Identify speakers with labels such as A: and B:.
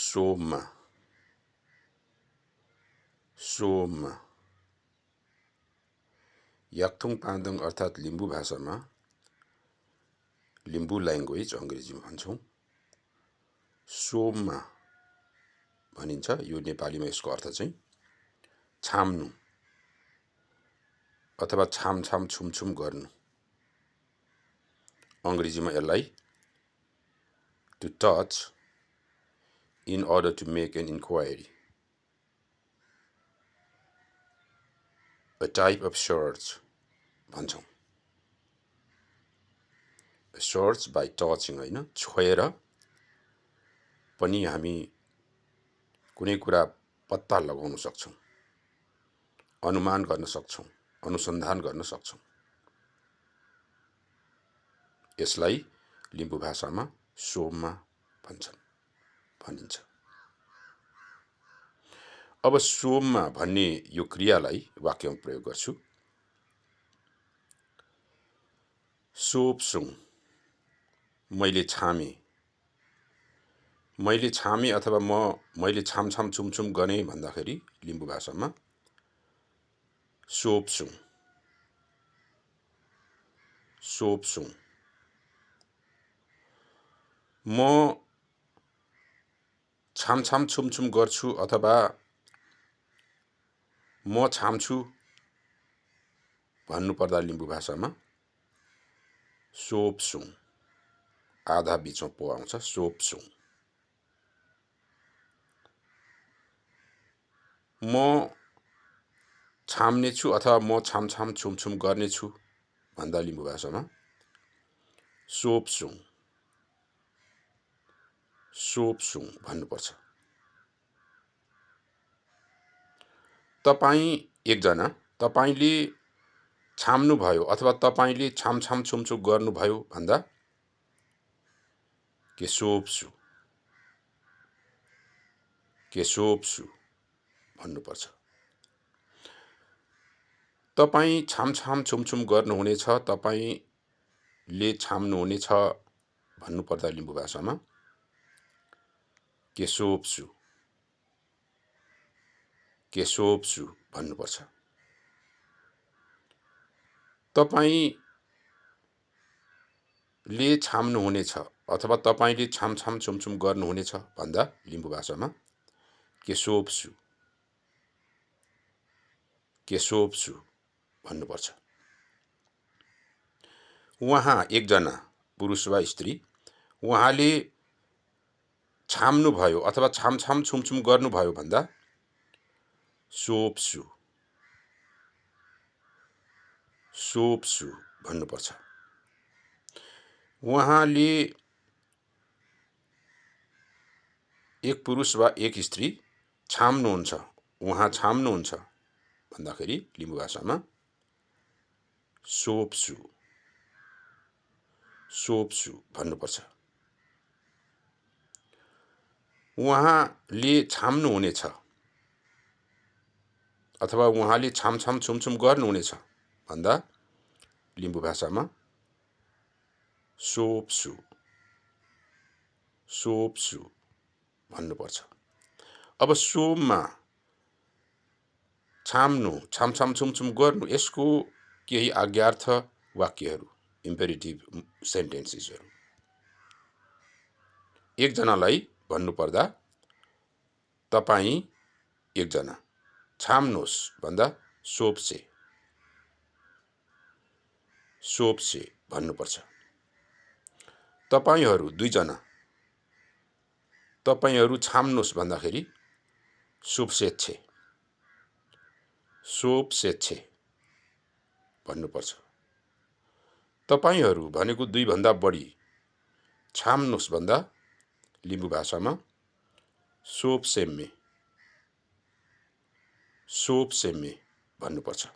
A: सोममा सोममा याक्थुङ पाँदङ अर्थात् लिम्बू भाषामा लिम्बू ल्याङ्ग्वेज अङ्ग्रेजीमा भन्छौँ सोममा भनिन्छ। यो नेपालीमा यसको अर्थ चाहिँ छाम्नु अथवा छामछाम छुमछुम गर्नु। अङ्ग्रेजीमा यसलाई to touch in order to make an inquiry. A type of search भन्छौँ। Search by touching होइन, छोएर पनि हामी कुनै कुरा पत्ता लगाउन सक्छौँ, अनुमान गर्न सक्छौँ, अनुसन्धान गर्न सक्छौँ। यसलाई लिम्बू भाषामा सोममा भनिन्छ। अब सोममा भन्ने यो क्रियालाई वाक्यमा प्रयोग गर्छु। सोपसुङ मैले छामे अथवा मैले छामछाम छुमछुम गरेँ भन्दाखेरि लिम्बू भाषामा सोपसुङ म छामछाम छुमछुम गर्छु अथवा म छाम्छु भन्नुपर्दा लिम्बू भाषामा सोपसुङ आधा बीचमा पो आउँछ। सोपसुङ म छाम्नेछु अथवा म छामछाम छुमछुम गर्नेछु भन्दा लिम्बू भाषामा सोपसुङ भन्नुपर्छ। तपाईँ एकजना, तपाईँले छाम्नुभयो अथवा तपाईँले छामछाम छुमछुम गर्नुभयो भन्दा केशोप्सु भन्नुपर्छ। तपाईँ छामछाम छुमछुम गर्नुहुनेछ, तपाईँले छाम्नुहुनेछ भन्नुपर्दा लिम्बू भाषामा केशोप्सु भन्नुपर्छ। तपाईँले छाम्नुहुनेछ अथवा तपाईँले छामछाम छुमछुम गर्नुहुनेछ भन्दा लिम्बू भाषामा केशोप्सु भन्नुपर्छ। उहाँ एकजना पुरुष वा स्त्री, उहाँले छाम्नुभयो अथवा छामछाम छुमछुम गर्नुभयो भन्दा सोप्सु भन्नुपर्छ। उहाँले एक पुरुष वा एक स्त्री छाम्नुहुन्छ, उहाँ छाम्नुहुन्छ भन्दाखेरि लिम्बू भाषामा सोप्सु भन्नुपर्छ। उहाँले छाम्नुहुनेछ अथवा उहाँले छामछाम छुमछुम गर्नुहुनेछ भन्दा लिम्बू भाषामा सोप्सु भन्नुपर्छ। अब सोममा छाम्नु, छामछाम छुमछुम गर्नु, यसको केही आज्ञार्थ वाक्यहरू, इम्पेरेटिभ सेन्टेन्सेसहरू। एकजनालाई भन्नुपर्दा तपाईँ एकजना, छाम्नुहोस् भन्दा सोप्से भन्नुपर्छ। तपाईँहरू दुईजना, तपाईँहरू छाम्नुहोस् भन्दाखेरि सोप्सेच्छे भन्नुपर्छ। तपाईँहरू भनेको दुईभन्दा बढी, छाम्नुहोस् भन्दा लिम्बू भाषामा सोप्सेम्मे भन्नुपर्छ।